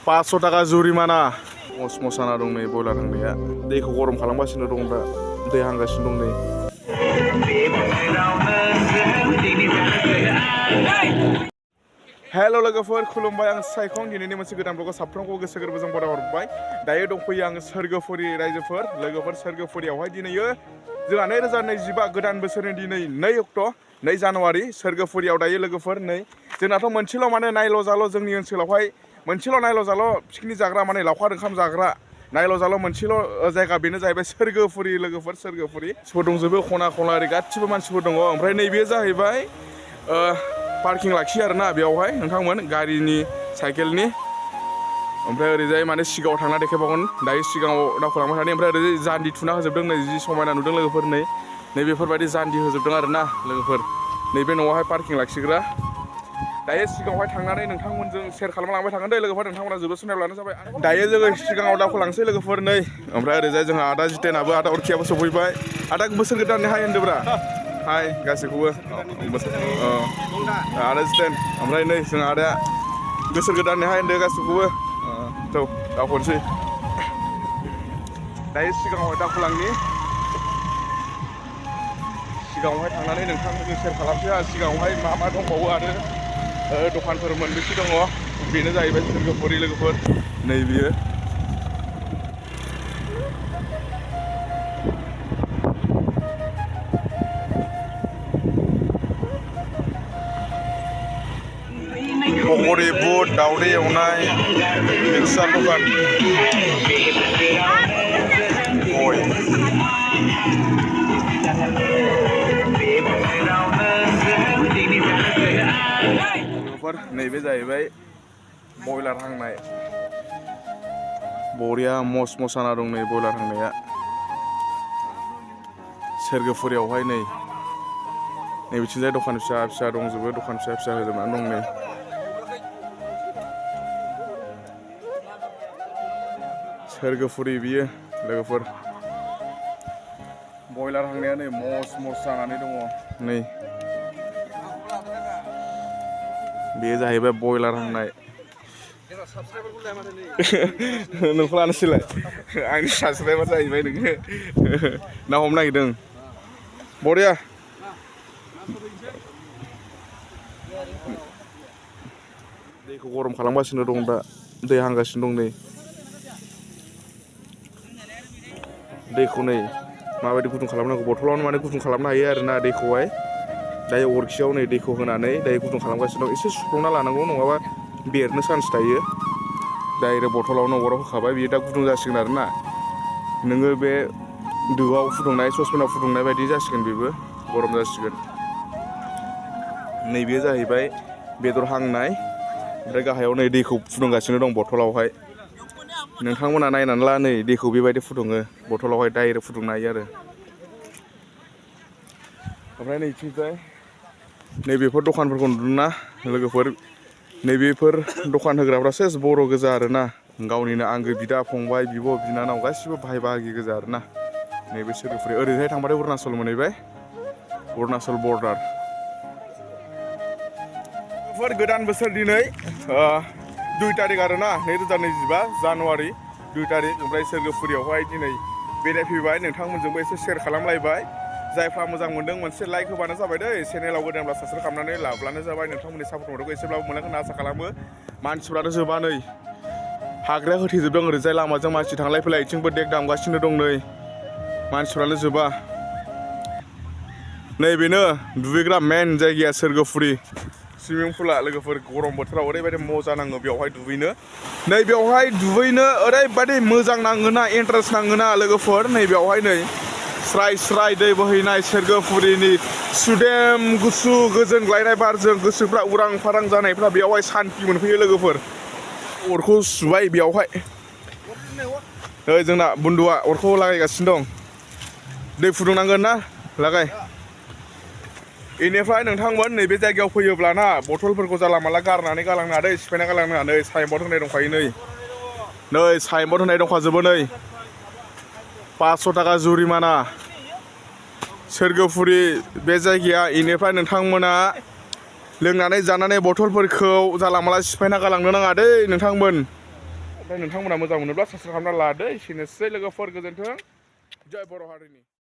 500 taका जुरिमाना मस-मसाना दं नै बयलार हांनाया दैखौ गरम खालामगासिनो दं दा दै हांगासिनो दं नै हेल' लोगोफोर खुलुमबाय आं सायखं दिनैनि मोनसे गोदान ब्लगआव साफ्रोमखौबो गोसो गोरबोजों बराय हरबाय दायो दंफैयो आं सोरगोफुरि रायजोफोर लोगोफोर सोरगोफुरियावहाय दिनैयो जोंहा 2025 गोदान बोसोरनि दिनै 2 अक्ट' 2 जानुवारि सोरगोफुरियाव दायो लोगोफोर नै जोंनाथ' मोनसेल' माने नायल' जाल' जोंनि ओनसोलावहाय मोनसेल' नायल' जाल' पिकनिक जाग्रा माने लावखार ओंखाम जाग्रा नायल' जाल' मोनसेल' जायगा बेनो जाहैबाय सोरगोफुरि लोगोफोर सोरगोफुरि दंजोबो खना खना ओरै गासिबो मानसिफोर दङ ओमफ्राय नैबे जाहैबाय पार्किं लाखियो आरोना बेयावहाय नोंथांमोन गारिनि साइकेलनि ओमफ्राय ओरैजाय माने सिगाङाव थांना देखायबावगोन दायो सिगाङाव दावखोलांबाय थानाय ओमफ्राय ओरैजाय जान्जि थुना होजोबदों नै जि समायना नुदों लोगोफोर नै बेफोरबायदि जान्जि होजोबदों आरोना लोगोफोर नैबे न'आवहाय पार्किं लाखिग्रा दायो सिगाङावहाय थांनानै नोंथांमोनजों शेयार खालामलांबाय थागोन दे लोगोफोर नोंथांमोना जोबोद नायब्लानो जाबाय दायो जोङो सिगाङाव दावखोलांसै लोगोफोर नै ओमफ्राय ओरैजाय जोंहा आदा जितेनाबो आदा अरखियाबो सफैबाय आदा बोसोर गोदाननि हाय होनदोब्रा हाय गासैखौबो आदा जितेन ओमफ्राय नै जोंहा आदाया बोसोर गोदाननि हाय होनदो गासैखौबो थ' दावखोनोसै दायो सिगाङावहाय दावखोलांनि सिगाङावहाय थांनानै नोंथांमोनजों शेयार खालामसै सिगाङावहाय मा दंबावो आरो दखानफोर मोनबेसे दङ बेनो जाहैबाय सोरगोफुरि लोगोफोर नै बियो पकरि बुट दावदै एवनाय मिक्सार दखान गय नैबे जाहैबाय बयलार हांनाय बरिया मस मसाना दं नै बयलार हांनाया सोरगोफुरियावहाय नै बिथिंजाय दखान फिसा फिसा दंजोबो दखान फिसा फिसा होजोबनानै दं नै सोरगोफुरि बियो लोगोफोर बयलार हांनाया नै मस जानानै दङ नै बेयो जाहैबाय बयलार हांनाय नोंखौ लानोसैलाय आंनि साबसक्राइबार जाहैबाय नोङो ना हमनो नागिरदों बरिया दैखौ गरम खालामगासिनो दं दा दै हांगासिनो दं नै दैखौ नै माबायदि गुदुं खालामनांगौ बथलावनो माने गुदुं खालामनो हायो आरोना दैखौहाय दायो अरखियाव नै दैखौ होनानै दायो गुदुं खालामगासिनो दं एसे सुफ्लंना लानांगौ नङाबा बेरनो चान्स थायो डाइरेक्ट बथलावनो अराव होखाबाय बियो दा गुदुं जासिगोन आरोना नोङो बे दोआव फुदुंनाय ससपेनाव फुदुंनाय बायदि जासिगोन बेबो गरम जासिगोन नैबे जाहैबाय बेदर हांनाय ओमफ्राय गाहायाव नै दैखौ फुदुंगासिनो दं बथलावहाय नोंथांमोना नायनानै ला नै दैखौ बेबायदि फुदुङो बथलावहाय डाइरेक्ट फुदुंनो हायो आरो ओमफ्राय नैथिंजाय नैबेफोर दखानफोरखौ नुदोंना लोगोफोर नैबेफोर दखान होग्राफ्रा सेस बर' गोजा आरोना गावनिनो आंगो बिदा फंबाय बिब' बिनानाव गासिबो भाइ बाहागि गोजा आरोना नैबे सोरगोफुरि ओरैहाय थांबाथाय अरुणाचल मोनहैबाय अरुणाचल बर्डार गोदान बोसोर दिनै 2 तारिख आरोना 2025 जानुवारि 2 तारिख ओमफ्राय सोरगोफुरियावहाय दिनै बेरायफैबाय नोंथांमोनजोंबो एसे शेयार खालामलायबाय जायफ्रा मोजां मोनदों मोनसे लाइक होबानो जाबाय दै चेनेलाव गोदानब्ला साबस्क्राइब खालामनानै लाब्लानो जाबाय नोंथांमोननि सापर्ट हरनायखौ एसेब्लाबो मोनगोन होनना आसा खालामो मानसिफ्रानो जोबा नै हाग्राया होथेजोबदों ओरैजाय लामाजों मानसि थांलाय फैलाय बिथिंबो देग दामगासिनो दं नै मानसिफ्रानो जोबा नै बेनो दुगैग्रा मेन जायगाया सोरगोफुरि सुइमिं पुला लोगोफोर गरम बोथोराव ओरैबायदि मजा नाङो बेवहाय दुगैनो नै बेवहाय दुगैनो ओरैबायदि मोजां नाङोना इन्टारेस्ट नाङोना लोगोफोर नै बेवहाय नै स्राय स्राय दै बोहैनाय सोरगोफुरिनि सुदेम गुसु गोजोनग्लायनाय बारजों गोसोफ्रा उरां फारां जानायफ्रा बेवहाय सान्थि मोनफैयो लोगोफोर अरखौ सुबाय बेवहाय जोंना बुन्दुआ अरखौ लागायगासिनो दं दै फुदुंनांगोन ना लागाय बेनिफ्राय नोंथांमोन नैबे जायगायाव फैयोब्लाना बथलफोरखौ जाला माला गारनानै गालांनो हादै सिफायना गालांनो नै साइनबर्ड होनाय दंखायो नै साइनबर्ड होनाय दंखाजोबो नै 500 ताका जुरिमाना सोरगोफुरि बे जायगाया बेनिफ्राय नोंथांमोना लोंनानै जानानै बथलफोरखौ जाला माला सिफायना गालांनो नाङा दै नोंथांमोन ओमफ्राय नोंथांमोना मोजां मोनोब्ला साबस्क्राइब खालामना लादो एसेनोसै लोगोफोर गोजोन्थों जय बर' हारिनि